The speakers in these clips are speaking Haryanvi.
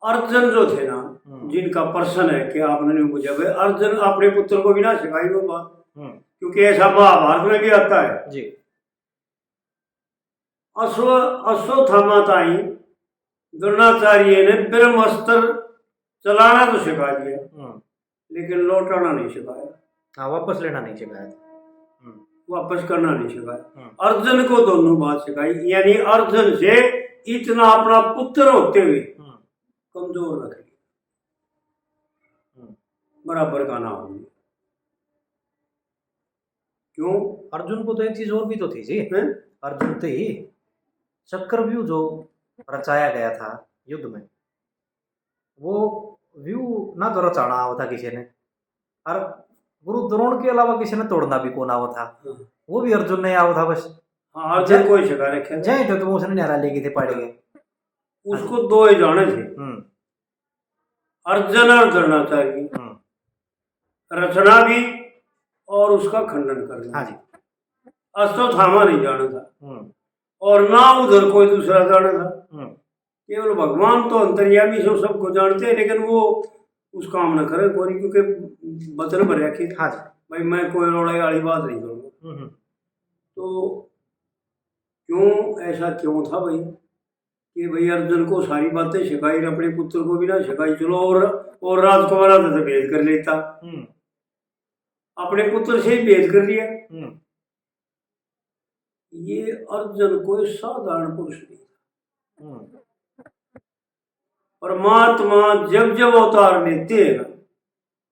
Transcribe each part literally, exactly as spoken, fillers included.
अर्जुन जो थे ना, हम्म। जिनका प्रश्न है कि आपने नहीं पूछा भाई, अर्जुन अपने पुत्र को भी ना सिखाई वो बात, हम्म। क्योंकि ऐसा महाभारत में भी आता है। जी। अश्व अश्वत्थामा ताई द्रोणाचार्य ने ब्रह्मास्त्र चलाना तो सिखा दिया, हम्म। लेकिन लौटाना नहीं सिखाया। हाँ, वापस लेना नहीं सिखाया था। हम्म। वापस करना नहीं सिखाया। हम्म। अर्जुन को दोनों बात सिखाई, यानी अर्जुन से इतना अपना पुत्र होते हुए हम्म। कमजोर रख लिया, हम्म। बराबर का ना हो गया। क्यों? अर्जुन को तो एक चीज और भी तो थी जी। हैं? अर्जुन ते ही चक्रव्यूह जो रचाया गया था युद्ध में, वो व्यू ना तो रचाना आवा था किसी ने, और गुरु द्रोण के अलावा किसी ने तोड़ना भी कौन आवा था। हम्म। वो भी अर्जुन ने आवा था बस। हाँ, अर्जुन जय-, कोई सिखा रखे थे। जय तो तुम उसने न्यारा लेके थे पाड़े गए। उसको दो ही जाने थे। हम्म। अर्जुन और द्रोणाचार्य। हम्म। रचना भी और उसका खंडन करना। हाँ जी। अश्वत्थामा नहीं जाना था। हम्म। और ना उधर कोई दूसरा जाना था। हम्म। केवल भगवान तो अंतर्यामी से सबको जानते हैं, लेकिन वो उस काम न करे कोई, क्योंकि वचन भर रखे। हाँ जी। भाई, मैं कोई रोले वाली बात नहीं करूँगा। हम्म, हम्म। तो क्यों, ऐसा क्यों था भाई कि भाई अर्जुन को सारी बातें सिखाई, अपने पुत्र को भी ना सिखाई, चलो और, और राजकुमार तो भेद कर लेता, हम्म। अपने पुत्र से ही भेद कर लिया। हम्म। ये अर्जुन कोई साधारण पुरुष नहीं था। हम्म। परमात्मा जब जब अवतार लेते हैं ना,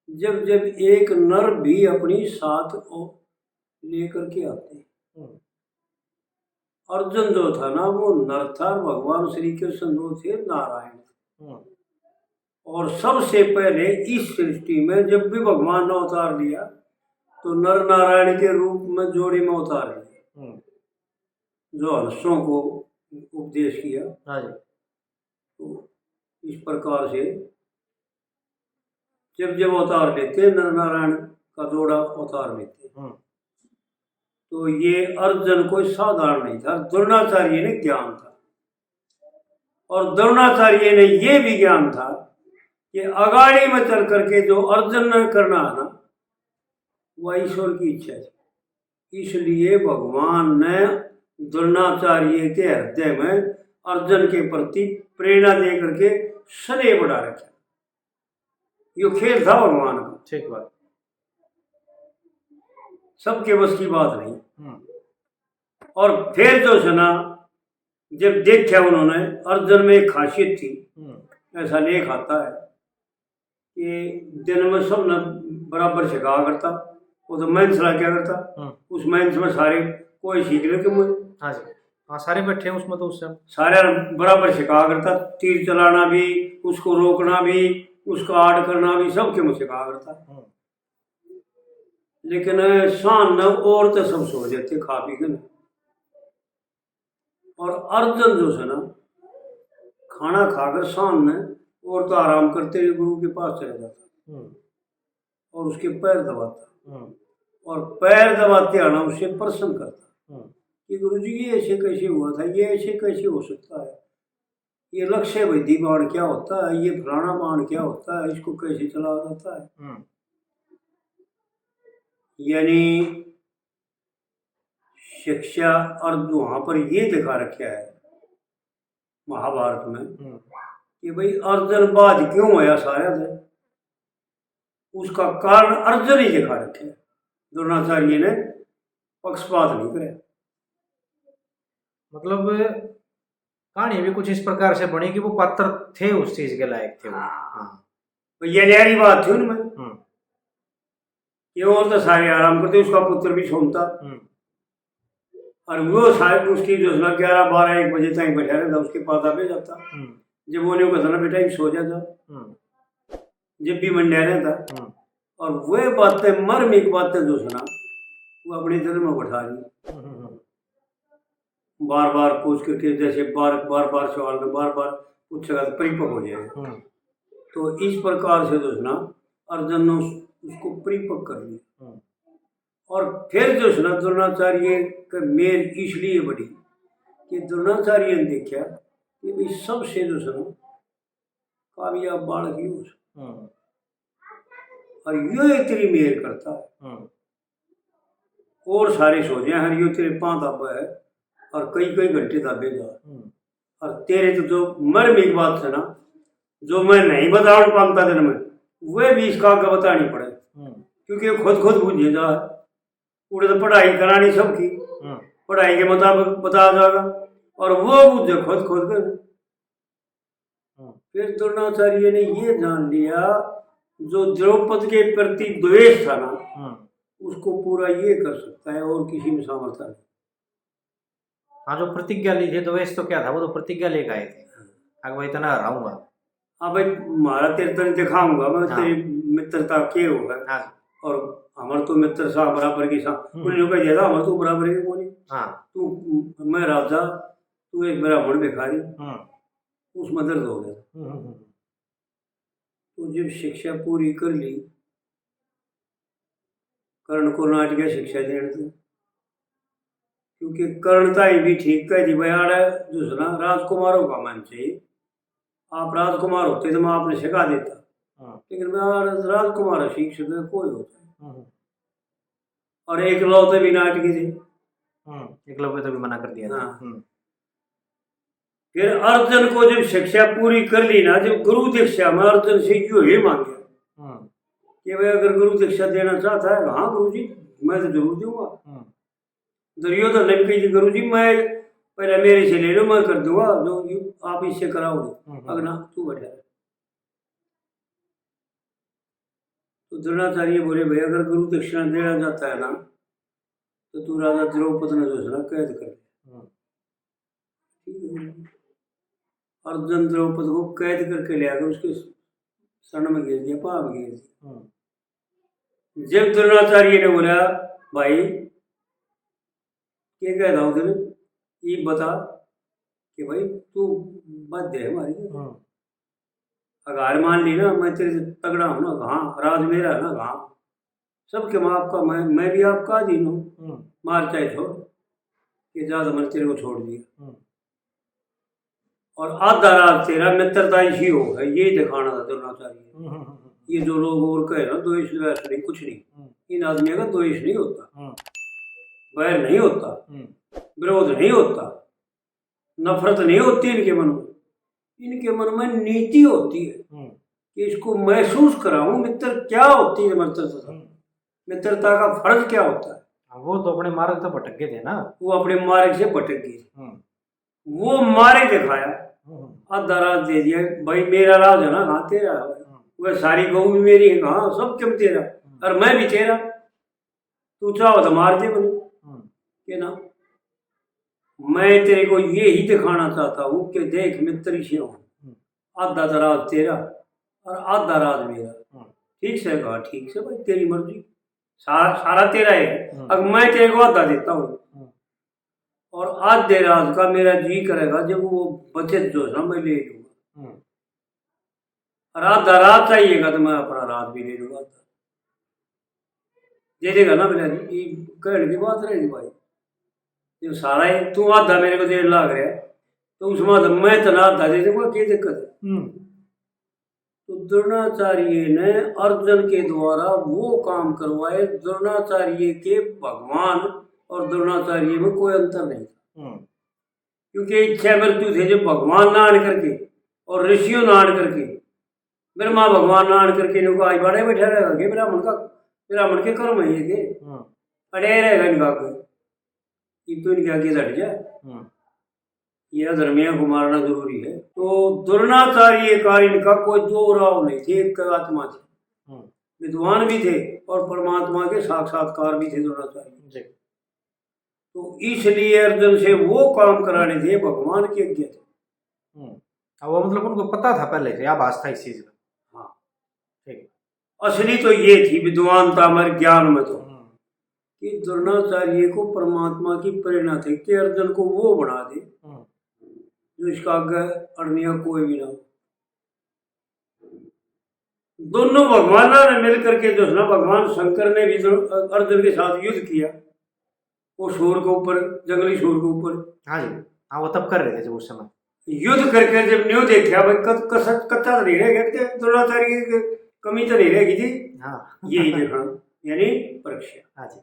जब जब एक नर भी अपनी साथ ओ-, लेकर के आते हैं। हम्म। अर्जुन जो था ना, वो नर था, और भगवान श्री कृष्ण जो थे, नारायण थे। हम्म। और सबसे पहले इस सृष्टि में जब भी भगवान ने अवतार लिया, तो नर नारायण के रूप में जोड़ी में अवतार लिया। हम्म। जो हंसों को उपदेश किया। हाँ जी। तो इस प्रकार से जब जब अवतार लेते, नर नारायण का जोड़ा अवतार लेते। हम्म। तो ये अर्जुन कोई साधारण नहीं था, द्रोणाचार्य ने ज्ञान था। और द्रोणाचार्य ने ये भी ज्ञान था कि अगाड़ी में चल करके जो अर्जुन ने करना है ना, वह ईश्वर की इच्छा है। इसलिए भगवान ने द्रोणाचार्य के हृदय में अर्जुन के प्रति प्रेरणा दे करके स्नेह बढ़ा रखा। यो खेल था भगवान का। ठीक बात। सबके बस की बात नहीं। हम्म। और फिर जो है ना, जब देखा उन्होंने, अर्जुन में एक खासियत थी, हम्म। ऐसा लेख आता है कि दिन में सब ने बराबर सिखाया करता, वो तो मेंस रखा करता, हम्म। उस मेंस में सारे कोई सीख ले कि मैं हाँ जी, हाँ, सारे बैठे हैं उसमें तो उस टाइम। सारे बराबर सिखाया करता, तीर चलाना भी, उसको रोकना भी, उसका आड़ करना भी, सब के मैं सिखाया करता। हम्म। लेकिन शाम ने और तो सब सो जाते खा पी के ना। और अर्जुन जो है ना, खाना खाकर शाम में और तो आराम करते हुए गुरु के पास चला जाता। हम्म। और उसके पैर दबाता। हम्म। और पैर दबाते आना उसे प्रश्न करता हम्म। कि गुरु जी, ये ऐसे कैसे हुआ था, ये ऐसे कैसे हो सकता है, ये लक्ष्य भेदी बाण क्या होता है, ये फलाना बाण क्या होता है, इसको कैसे चला जाता है। हम्म। यानी शिक्षा और वहां पर ये दिखा रखा है महाभारत में हम्म। कि भाई अर्जुन बाद क्यों होया सारे से, उसका कारण अर्जुन ही दिखा रखे। द्रोणाचार्य ने पक्षपात नहीं करे। मतलब कहानी भी कुछ इस प्रकार से बनी कि वो पात्र थे, उस चीज के लायक थे वो। हाँ। हाँ। तो ये न्यारी बात थी उनमें हम्म। कि और तो सारे आराम करते, उसका पुत्र भी सोता। हम्म। और वो शायद उसकी जो है ना ग्यारह बारह एक बजे तक बैठा रहता, उसके पास आ जाता। हम्म। जब वो नहीं कहता ना, "बेटा, एक सो जा, जा।" हम्म। जब भी मंड्या रहता। हम्म। और वे बातें, मार्मिक बातें जो है ना, वो अपने दिल में बैठा ली। हम्म, हम्म, हम्म। बार बार पूछ करके, जैसे बार, बार बार सवाल में बार बार पूछेगा तो परिपक्व हो जाएगा। हम्म। तो इस प्रकार से जो है ना, अर्जुन ने उस, उसको परिपक्व कर लिया। हम्म। और फिर जो है ना, द्रोणाचार्य के मेल इसलिए बढ़ी कि द्रोणाचार्य ने देखा कि भाई सबसे जो है ना, कामयाब बालक ही हो। हम्म। और यो इतनी मेहर करता है। हम्म। और सारे सो जाए हैं, यो तेरे पांव दाबे है और कई कई घंटे दाबेगा। हम्म। और तेरे तो जो मर्म एक बात है ना, जो मैं नहीं बतावण पाता दिन में, वह भी इसका आगे बतानी पड़े। हम्म। क्योंकि ये खुद खुद बुझे जा, उड़े तो पढ़ाई करानी सबकी, हम्म। पढ़ाई के मुताबिक बता जाएगा और वो बुझे खुद खुद कर। हम्म। फिर द्रोणाचार्य ने ये जान लिया, जो द्रौपद के प्रति द्वेष था ना, हम्म। उसको पूरा ये कर सकता है और किसी में सामर्थ्य नहीं। हाँ, जो प्रतिज्ञा ली थी, द्वेष तो क्या था, वो तो प्रतिज्ञा लेके आए थे, हाँ। अगर मैं इतना हराऊंगा। हाँ भाई, म्हारा तेरे तने दिखाऊंगा मैं, हाँ। तेरी मित्रता के होगा। हाँ। और हमारे तो मित्र सा बराबर की सा, हम्म। उन्होंने कह दिया था, हमारे तो बराबर के कोनी। हाँ। तू, मैं राजा, तू एक ब्राह्मण भिखारी, हम्म। उसमें दर्द हो गया। हम्म, हम्म, हम्म। तो जब शिक्षा पूरी कर ली, कर्ण को नाट गया शिक्षा देने से, क्योंकि कर्ण ताई भी ठीक कह दी भाई, आड़े दूसरा राजकुमारों का मन चाहिए। आप राजकुमार होते तो मैं आपने सिखा देता, हाँ। लेकिन मैं आज राजकुमार सीख सकता कोई होता है। हम्म। और एकलौते भी नाटकी थे। हम्म, एकलौते तो भी मना कर दिया था। हाँ। हम्म। फिर अर्जुन को जब शिक्षा पूरी कर ली ना, जब गुरु दीक्षा में अर्जुन से यो ही मांगे, हम्म। कि भाई अगर गुरु दीक्षा देना चाहता है, हाँ गुरु जी, मैं तो जरूर दूंगा। हम्म। दुर्योधन ने भी कही थी, गुरु जी, मैं पहले मेरे से ले लो, मैं कर दूंगा जो यू-, आप इससे कराओगे। हम्म, हम्म। अगर ना, तू बैठा रहे। तो द्रोणाचार्य बोले, भाई अगर गुरु दक्षिणा देना चाहता है ना, तो तू राजा द्रौपद ने जो है ना कैद कर ले। हम्म। ठीक है। अर्जुन द्रौपद को कैद करके ले आकर उसके शरण में घेर दिया, पाप घेर दिया। हम्म। जब द्रोणाचार्य ने बोला, भाई, के कह रहा हूँ तेरे, ये बता कि भाई तू बाध्य है हमारी। हम्म। अगर हार मान ली ना, मैं तेरे से तगड़ा हूँ ना, हाँ, राज मेरा है ना, हाँ, सबके मैं आपका, मैं, मैं भी आपका अधीन हूँ। हम्म। मार चाहे छोड़, ये ज्यादा मैंने तेरे को छोड़ दिया। हम्म। और आधा राज तेरा, मित्रता इसी हो है, यही दिखाना था द्रोणाचार्य। हम्म, हम्म, हम्म, हम्म। ये जो लोग और कहे ना, द्वेष द्वेष नहीं, कुछ नहीं। हम्म। इन आदमियों का द्वेष नहीं होता, हम्म। बैर नहीं होता, हम्म। विरोध नहीं होता, नफरत नहीं होती इनके मन में। इनके मन में नीति होती है हम्म। कि इसको महसूस कराऊं मित्र क्या होती है मित्रता। हम्म। मित्रता का फर्ज क्या होता है। हाँ, वो तो अपने मार्ग से भटक गए थे ना। वो अपने मार्ग से भटक गए। हम्म। वो मार्ग दिखाया, हम्म। आधा राज दे दिया, भाई मेरा राज है ना, हाँ तेरा है। हम्म। वह सारी गऊ भी मेरी है, हाँ सब क्यों तेरा, हम्म। और मैं भी तेरा। तू चाहो तो मार दे मने। हम्म। के ना, मैं तेरे को ये ही दिखाना चाहता हूँ कि देख मित्र से हो, हम्म। आधा तो राज तेरा और आधा राज मेरा। हम्म। ठीक से कहा, ठीक से भाई, तेरी मर्जी। सारा, सारा तेरा है। हम्म। अब मैं तेरे को आधा देता हूँ। हम्म। और आधे राज का मेरा जी करेगा, जब वो बचत जो है ना, मैं ले लूंगा। हम्म। और आधा राज चाहिएगा तो मैं अपना राज भी ले लूंगा। दे देगा ना बेटा जी, ये कहने की बात रहेगी भाई। जब सारा ही तू आधा मेरे को देने लाग रहा है, तो उसमें आधा मैं तना आधा दे दूंगा, क्या दिक्कत है? हम्म। तो द्रोणाचार्य ने अर्जुन के द्वारा वो काम करवाए, द्रोणाचार्य के भगवान और द्रोणाचार्य में कोई अंतर नहीं था। हम्म। क्योंकि इच्छा मृत्यु थे जो भगवान नान करके और ऋषियों नान करके, ब्रह्मा भगवान नान करके इनको आज बाड़े बैठा रहेगा के ब्राह्मण का, ब्राह्मण के कर्म है ये के। हम्म। अड़े रहेगा इनका आगे, ये तो इनके आगे हट जा। हम्म। ये अधर्मियों को मारना जरूरी है। तो द्रोणाचार्य का इनका कोई दो राव नहीं थे, एक आत्मा थे। हम्म। विद्वान भी थे और परमात्मा के साक्षात्कार भी थे द्रोणाचार्य। जी। तो इसलिए अर्जुन से वो काम कराने थे, भगवान के आज्ञा थे। हम्म। अब वो मतलब उनको पता था पहले से, आभास था इस चीज का। हाँ। ठीक। असली तो ये थी विद्वानता में, ज्ञान में तो, हम्म। कि द्रोणाचार्य को परमात्मा की प्रेरणा थी कि अर्जुन को वो बना दे, हम्म। जो इसका आगे अड़निया कोई भी ना हो। दोनों भगवाना ने मिल करके जो है ना, भगवान शंकर ने भी जो अर्जुन के साथ युद्ध किया, वो सूर के ऊपर, जंगली सूर के ऊपर। हाँ जी, हाँ, वो तब कर रहे थे जब उस समय। युद्ध करके जब न्यू देखा भाई, कत-, कसर, कच्चा तो नहीं रह गया, तो द्रोणाचार्य की कमी तो नहीं रहेगी जी। हाँ। यही देखना, यानी परीक्षा। हाँ जी।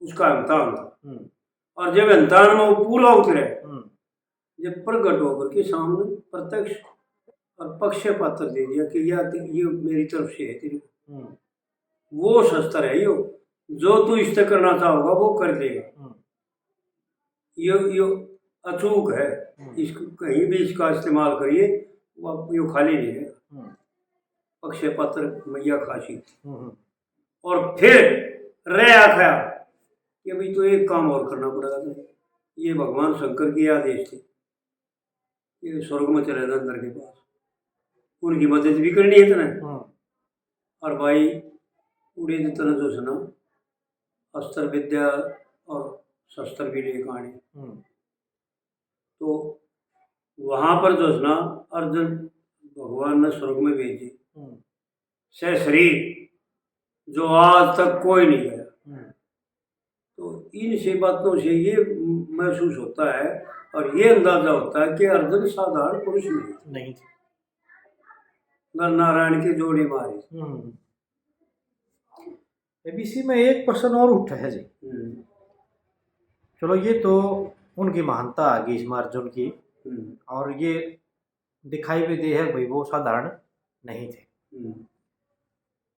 उसका इम्तिहान था। हम्म। और जब इम्तिहान में वो पूरा उतरे, हम्म। जब प्रगट होकर के सामने प्रत्यक्ष और पक्ष पात्र दे दिया कि यह, ये मेरी तरफ से है तेरे को। हम्म। वो शस्त्र है यो, जो तू इससे करना चाहोगा वो कर देगा। हम्म। यो, यो अचूक है, हम्म। इसको कहीं भी इसका इस्तेमाल करिए, वो आप, यो खाली नहीं रहेगा। हम्म। पक्ष पात्र मैया खासी। हम्म, हम्म। और फिर रह आखा कि अभी तो एक काम और करना पड़ेगा तुम्हें। ये भगवान शंकर के आदेश थे, ये स्वर्ग में चले जा इंद्र के पास, उनकी मदद भी करनी है तने। हम्म। और भाई, उड़े जो तने जो है ना, अस्त्र विद्या और शस्त्र भी लेकर आने। हम्म। तो वहां पर जो है ना, अर्जुन भगवान ने स्वर्ग में भेजे। हम्म। सशरीर, जो आज तक कोई नहीं गया। हम्म। तो इनसे बातों से ये महसूस होता है और ये अंदाजा होता है कि अर्जुन साधारण पुरुष नहीं था। नहीं था। नर नारायण के जोड़े मारे। हम्म। एबीसी में एक प्रश्न और उठा है जी। हम्म। चलो, ये तो उनकी महानता आ गई इसमें अर्जुन की, हम्म। और ये दिखाई भी दी है भाई वो साधारण नहीं थे। हम्म।